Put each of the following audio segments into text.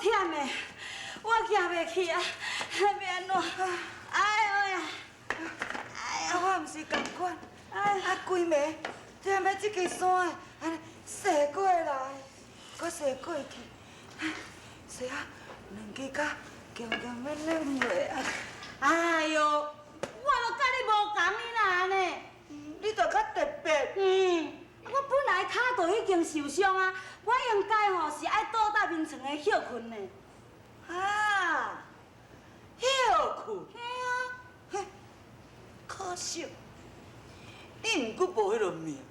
忝的，我行袂去啊，欲按怎？哎呦呀！啊，我毋是仝款，啊，规暝踮咧这个山的，按呢踅过来，阁踅过去，踅啊，两支跤强强欲软落啊！哎哟，我都佮你无仝，你哪按呢？你就较特别。嗯，我本来跤就已经受伤啊，我应该吼是爱倒搭眠床的歇睏呢。啊，歇睏？嘿啊。嘿，可惜，你毋过无彼落命。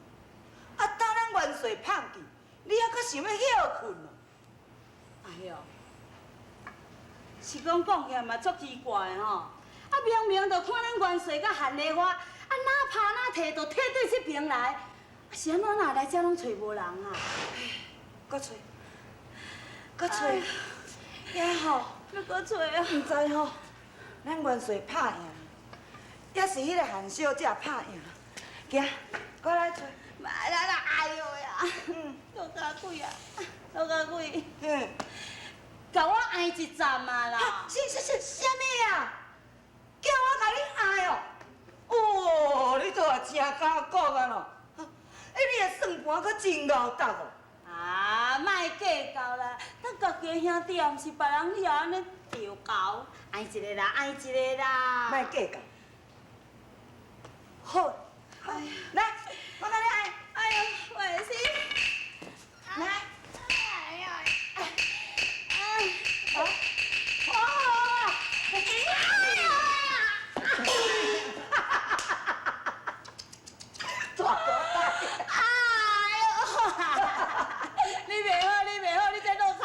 啊，当咱元帅放弃，你犹阁想欲歇睏哦？哎哟，是讲讲起来嘛足奇怪的吼。啊，明明就看咱元帅佮韩丽花，啊，哪拍哪提，就提对这边来，啊，是按怎哪来遮拢揣无人啊？阁揣，阁揣，也吼，欲阁揣啊？毋知吼，咱元帅拍赢，抑是彼个韩小姐拍赢。行，阁来揣。来来来，哎哟呀，落脚鬼啊，落脚鬼。共我按一站啊啦！是是是，啥物啊？叫我共你按哦？哦，你倒也真敢讲啊咯！欸，你的算盘阁真𠢕达哦！啊，莫计较啦，咱家己的兄弟也毋是别人，你也按呢著猴，按一个啦，按一个啦。莫计较。好，来，我共你按。哎哟，我会死。来。哎呀，哎，好，哦，哎呀！大哥大。哎呦！你袂好，你袂好，你这落跤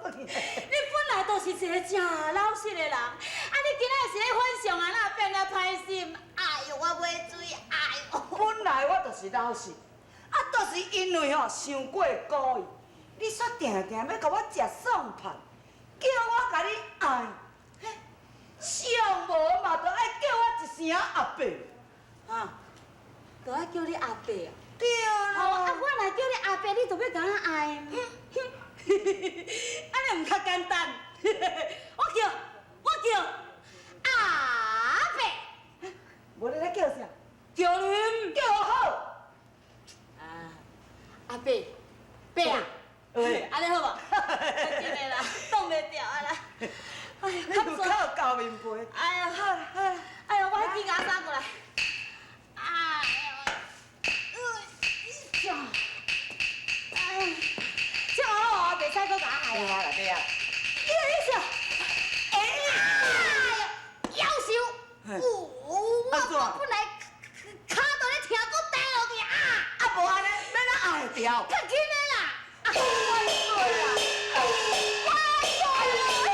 鬼啊！你本来就是一个诚老实的人，啊，你今仔是咧反常啊，哪变啊歹心？哎呦，我袂醉，哎呦！本来我就是老实，啊，就是因为吼伤过故意，你煞定定欲共我食算盘，叫我共你按，嘿，上无嘛，著爱叫我一声阿伯。啊，著爱叫你阿伯啊？对啦。啊，我若叫你阿伯，你就欲共我按。按呢毋较简单？我叫，我叫阿伯。无你咧叫啥？叫恁。叫好。啊，阿伯，伯啊，按呢好无？真的啦，挡袂牢啊啦。哎呀，你有够厚面皮。哎呀，好啦好啦。哎呀，我去夹衫过来。哎呦，哎，这好哦，袂使阁共我害对啊啦对啊。你你笑，哎呀，夭寿，我本来跤都咧疼，阁跌落去啊！啊，无按呢，欲按怎按会牢？较轻的啦，啊，万岁啦！万岁啦！万岁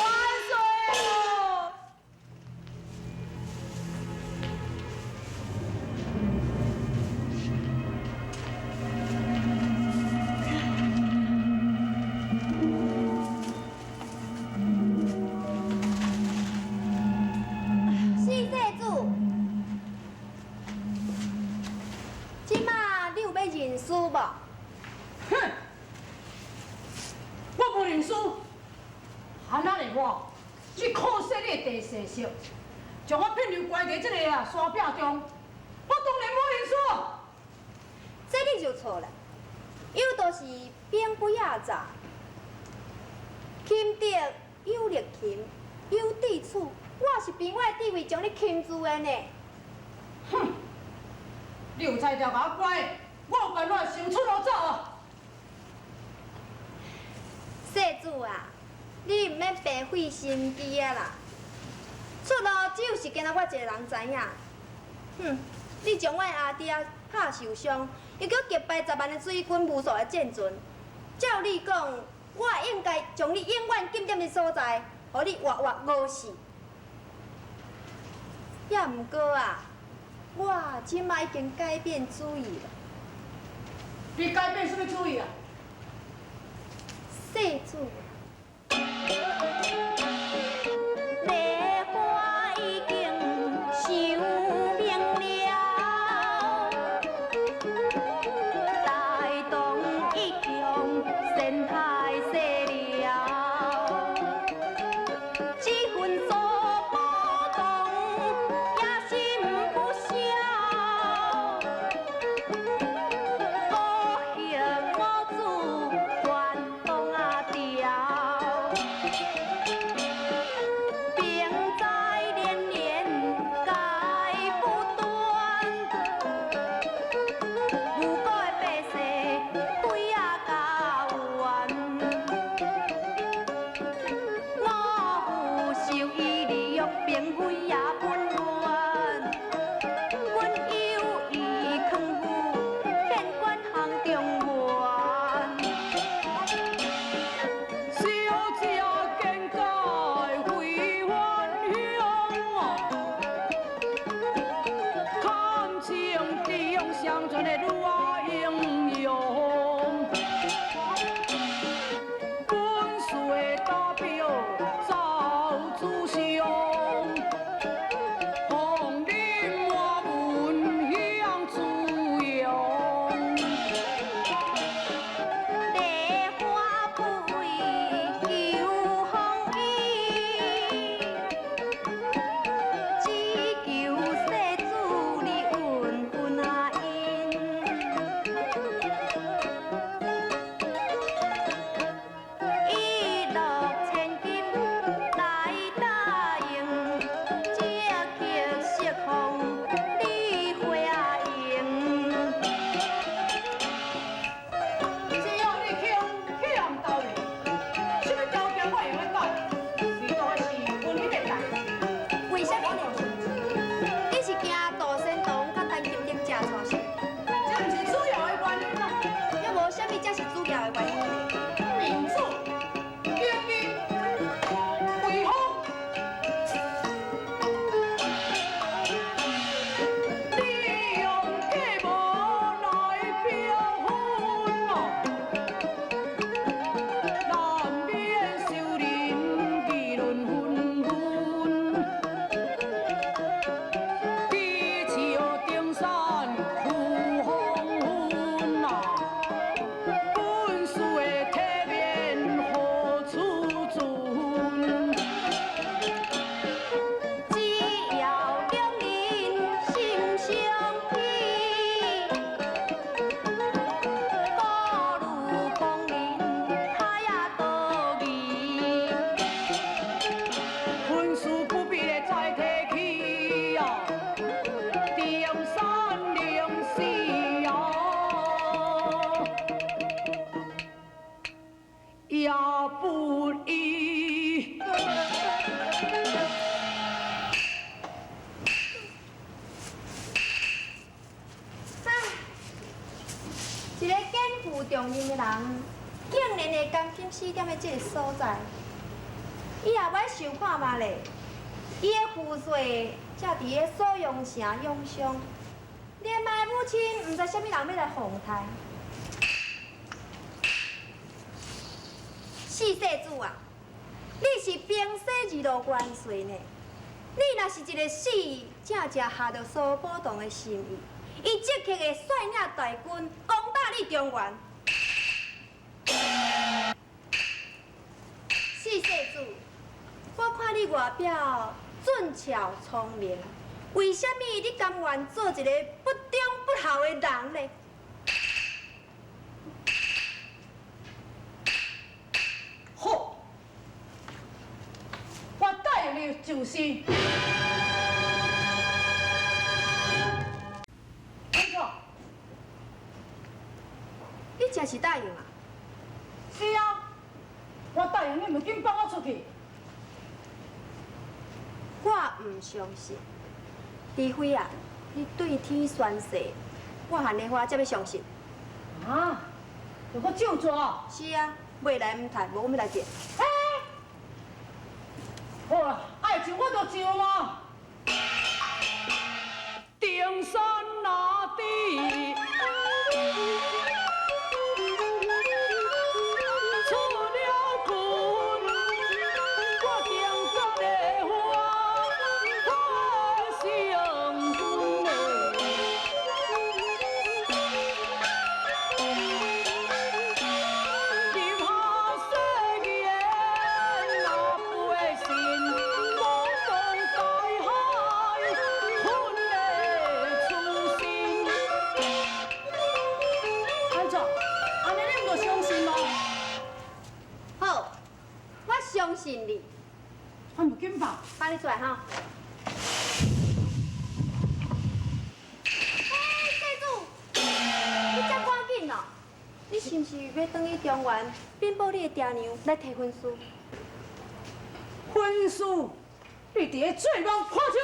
万岁哦！四世主，这马你有欲认输无？哼，我无认输。韩仔丽我，你可惜你的地势色，将我骗入关伫这个啊山壁中，我当然无认输。这你就错了，有道是兵不厌诈，擒敌有力擒，有智取。我是凭我的智慧将你擒住的呢。哼，你有才调共我关，我有办法想出路走啊。世主啊，你毋免白费心机啊啦。出路只有是干焦我一个人知影。哼，你将我的阿弟仔拍受伤，又阁击败10万的水军无数的战船，照理讲，我应该将你永远禁脔的所在，予你活活饿死。也毋过啊，我这马已经改变主意了。你改变啥物主意啊？世主。梨花已经伤明了，負重任的人，竟然會甘心死踮咧這个所在，伊也欲想看覓咧，伊的父婿才佇咧锁陽城養傷，年邁母親毋知啥物人欲來奉刣。四世祖啊，你是平西二路元帥呢？你若是一个死，正正合著蘇寶同的心意，伊即刻會率領大軍攻打你中原。四世祖，我看你外表俊俏聰明，為啥物你甘願做一個不忠不孝的人呢？好，我答應你就是。按怎？你真是答應啊？是啊，我答應你，毋緊放我出去。我毋相信，除非啊，你對天宣誓，我韓麗花才欲相信。啊？著閣咒詛？是啊，未來毋趁，無阮欲來見。欸，好啦，愛上我就上嘛。登山若低，出了軍，我定甲麗花的成軍嘞。立下誓言，若背信，茫茫大海，困的出身。按怎？按呢你毋就相信咯？好，我相信你。啊，毋緊吧？放你出來哈。欸，世祖，你遮趕緊哦？你是毋是欲轉去中原稟報你的爹娘來提婚書？婚書，你佇咧做夢看手。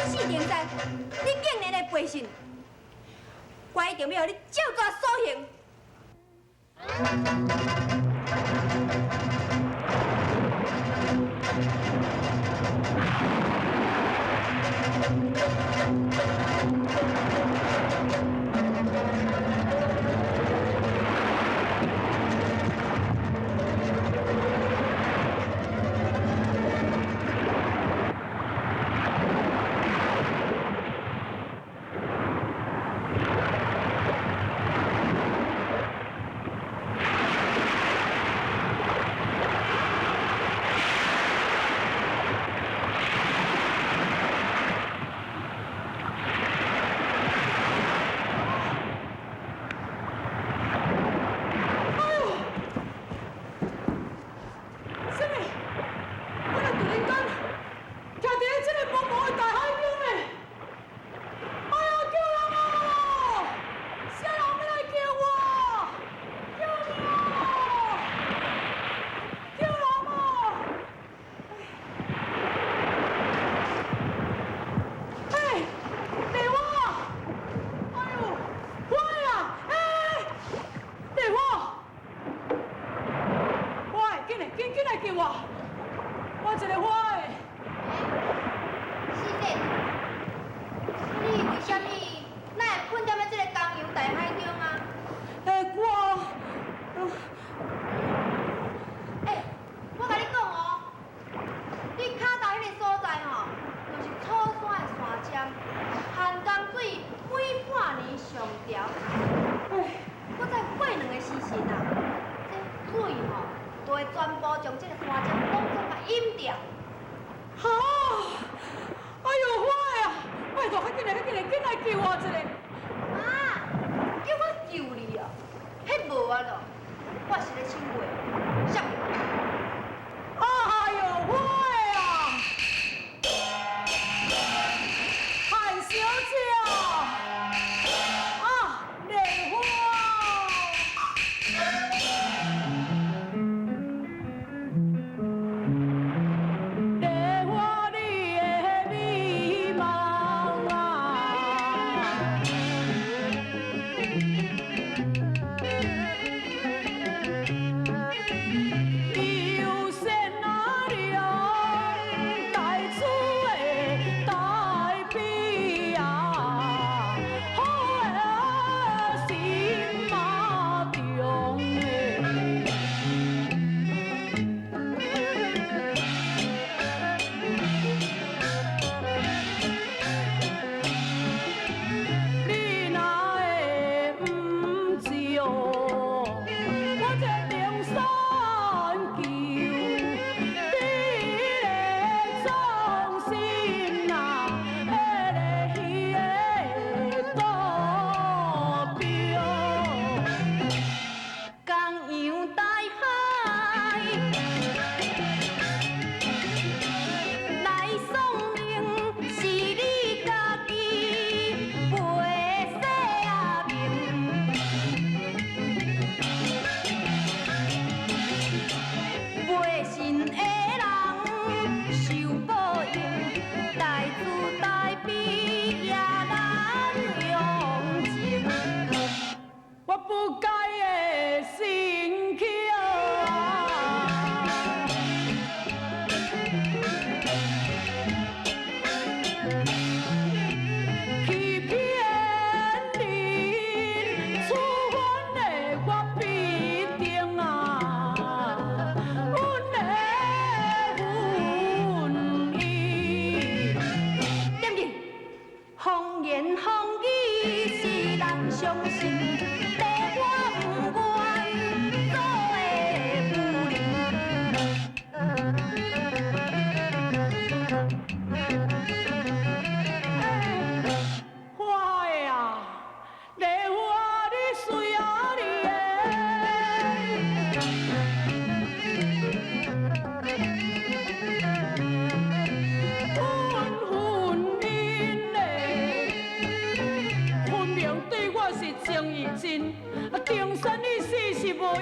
四重山，你竟然會背信，我一定欲予你照抓所刑。啥物？我若突然間徛佇咧這个茫茫的大海中呢？哎呀，救人啊！啥人欲來救我？救命啊！救人啊！哎，麗花！哎喲，花啊！哎，麗花！花，緊來，緊緊來救我！我一个花的。四弟，你為啥物哪會困踮咧這个江洋大海中啊？欸，我，欸，我共你講哦，你跤頭彼个所在吼，就是草山的山尖，漢江水每半年上潮。我再過兩个時辰啊，這水吼就會全部將這个山尖攏總共淹掉。哈！哎喲，花的啊！拜託，較緊來，較緊來，緊來救我一下！啊！叫我救你哦？彼無啊咯，我是咧唱話，啥物？哎喲，花的啊！韓小姐啊！啊，麗花！麗花，你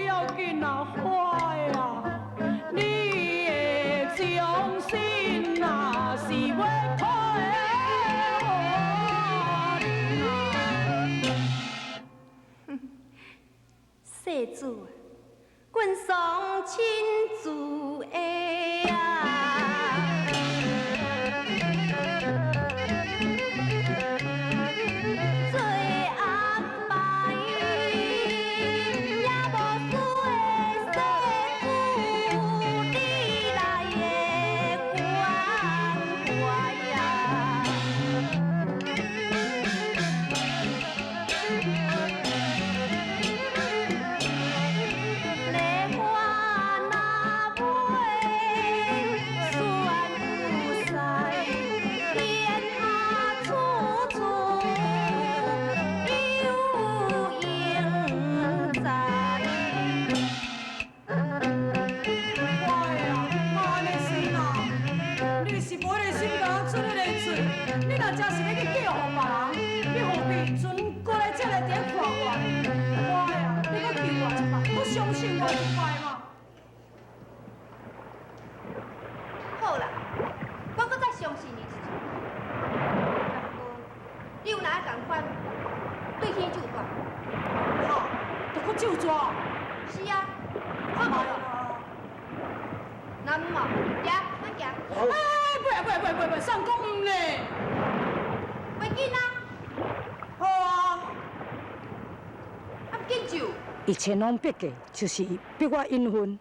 要紧啊，花的啊，你的忠心啊是要靠的我。世子，阮双亲自的啊。做安排，也无输的世子，你来的关怀啊。梨花若尾，选有赛，天下处处有英才。我的啊，莫按呢死啦！你是无彼个心共我出彼个嘴，你若真是欲去嫁予别人，你何必阵过来遮来伫咧看我呢？我的啊，你阁求我一摆，阁相信我一摆嘛。好啦，我阁再相信你一次。不过，你有哪个仝款对天咒煞？哈，就阁咒纸。是啊，看无啦？那毋哦，行，咱行。哎，袂袂袂袂袂，送讲毋咧。袂紧啊，好啊。啊毋紧咒。伊千方百计就是逼我隐婚，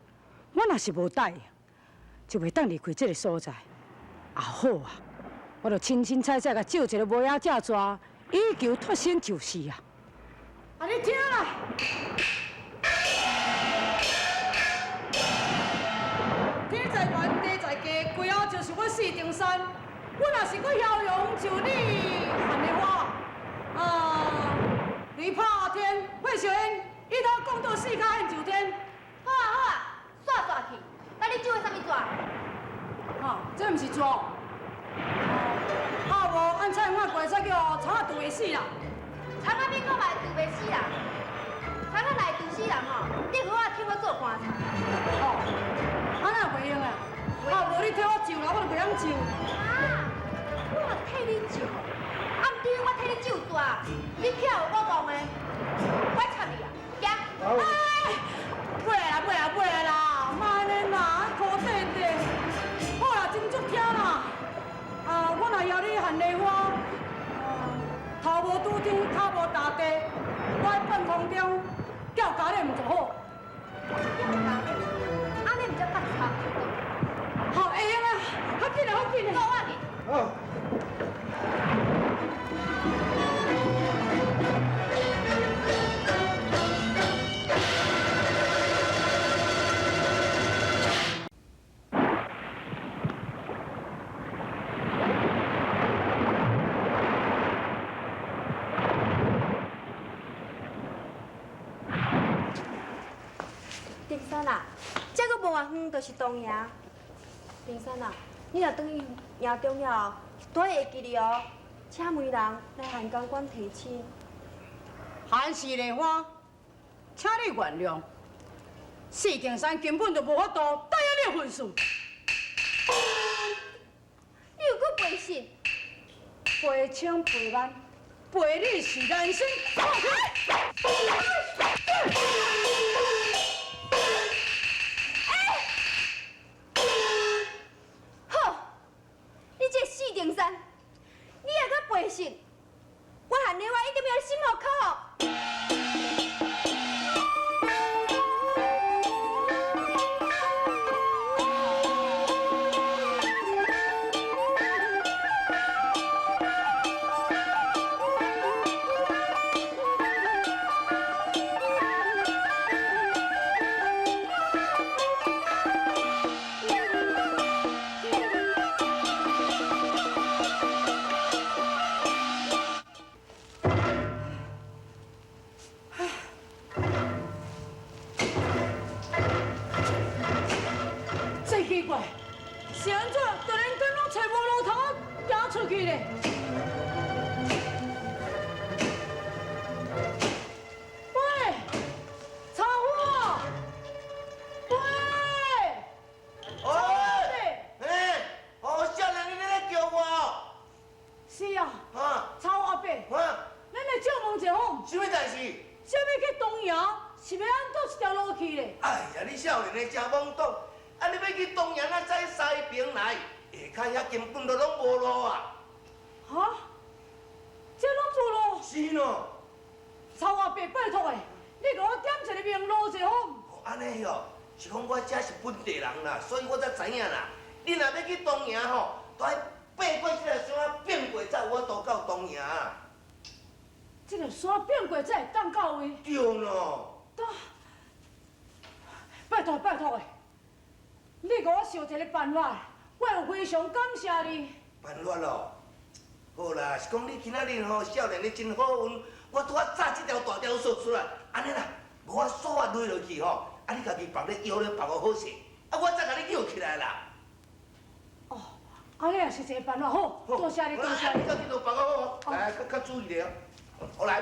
我若是无答应，就袂当离开这个所在。啊好啊，我就清清彩彩共借一个无影正纸，以求脱身就是啊。啊，你听啦。天在悬，地在低，规后就是阮四重山。阮若是阁逍遥，就你限的我，啊，雷拍天，火烧烟，一头讲到四跤现就天。好啊好啊，煞煞去。那你咒的啥物纸？哈，这毋是纸。啊，无按菜我过来叫草仔毒会死啦。田仔面阁嘛会毒袂死人，田仔内毒死人吼，你好好替我做棺材。哦，按呢袂用啊。啊，无你替我咒啦，我就袂晓咒。啊，我若替你咒，啊，毋对，我替你咒纸，你巧有我讲的，我插你啊，行。哎，袂啦袂啦袂啦，莫按呢啦，苦短短。好啦，真足听啦。啊，我若邀你限梨花，头无拄天，跤无踏地，我喺半空中叫家咧毋就好。叫家咧，按呢毋才搭差不多。好，会用啊，较紧啦，较紧啦。我去。好。丁山啊，这阁无偌远，就是东营。丁山啊，你若转去营中了后，都会记得哦，请媒人来汉江关提亲。韩氏梨花，请你原谅，四重山根本就无法度答应你的婚事。你又阁背信？背清背慢，背你是人生。好，你这四重山，你也阁背信，我韩梨花一定要心服口服。真奇怪，是按怎突然间拢揣无路通行出去咧？喂，茶夫啊，一條路去咧？哎呀，你少年的真懵懂，啊，你欲去東營啊，走西爿來，下跤遐根本都攏無路啊！哈？這攏無路？是喏。臭阿伯，拜託的，你共我點一个明路者好毋？哦，按呢喲，是講我遮是本地人啦，所以我才知影啦。你若欲去東營吼，都愛爬過這个山，變過才有法度到東營。這个山變過才會當到位。對喏。拜託拜託的，你共我想一个辦法，我會非常感謝你。辦法咯，好啦，是講你今仔日吼少年你真好運，我拄仔紮這條大條索出來，按呢啦，無我索仔落落去吼，啊你家己縛咧腰咧縛予好勢，啊我再共你救起來啦。哦，按呢也是一个辦法，好，多謝你，多謝你。你家己都縛好哦，來，較較注意咧哦，好來，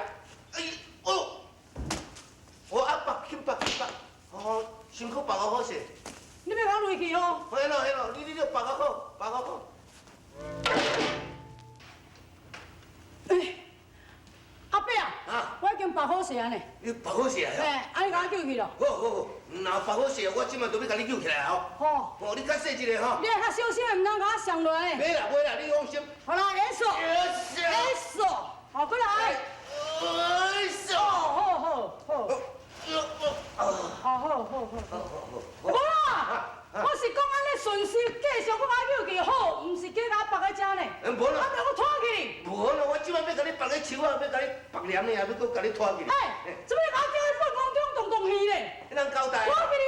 哎，哦，我啊縛緊縛緊縛，哦，身軀縛予好勢。你欲共我落去哦？嘿咯嘿咯，你你你縛予好，縛予好。欸，阿伯啊，我已經縛好勢啊呢。你縛好勢啊？嘿，啊你共我救去咯。好好好，若縛好勢，我這馬就欲共你救起來哦。好。哦，你較細一个吼。你愛較小心，毋通共我摔落來。袂啦袂啦，你放心。好啦，會數。會數，好，過來。會數。哦，好好好。好好好好好。無啦，我是講按呢順勢繼續閣共我救去好，毋是叫共我縛喺遮呢。無啦。啊，欲閣拖去。無啦，我這擺欲共你縛咧樹仔，欲共你縛黏的，欲閣共你拖去。欸，做欲共我叫去半空中動動魚呢？你通交代。拖去你